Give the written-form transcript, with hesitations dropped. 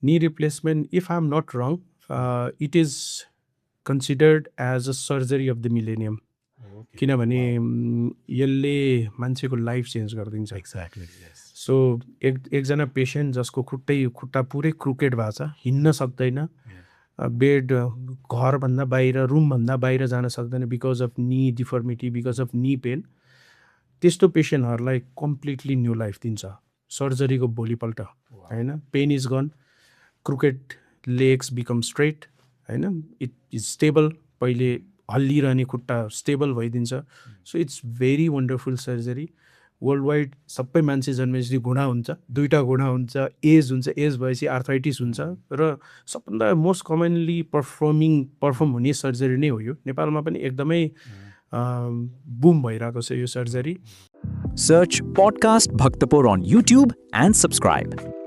knee replacement, if I'm not wrong, it is considered as a surgery of the millennium. किनभने यसले मान्छेको life change गरिदिन्छ. Exactly so एकजना patient जसको खुट्टा पुरै क्रुकेड भएको छ, हिँड्न सक्दैन, बेड घरभन्दा बाहिर रुमभन्दा बाहिर जान सक्दैन because of knee deformity, because of knee pain, त्यस्तो पेसेन्टहरूलाई कम्प्लिटली न्यू लाइफ दिन्छ सर्जरीको भोलिपल्ट. होइन, pain is gone, crooked legs become straight, होइन, इट इज स्टेबल, पहिले हल्लिरहने खुट्टा स्टेबल भइदिन्छ. So it's very wonderful surgery. World wide सबै मान्छे जन्मेपछि घुँडा हुन्छ, 2टा घुँडा हुन्छ, एज हुन्छ, एज भएपछि आर्थराइटिस हुन्छ, र सबभन्दा मोस्ट कमनली पर्फर्म हुने सर्जरी नै हो यो. नेपालमा पनि एकदमै बुम भइरहेको छ यो surgery. Search Podcast Bhaktapur on YouTube and subscribe.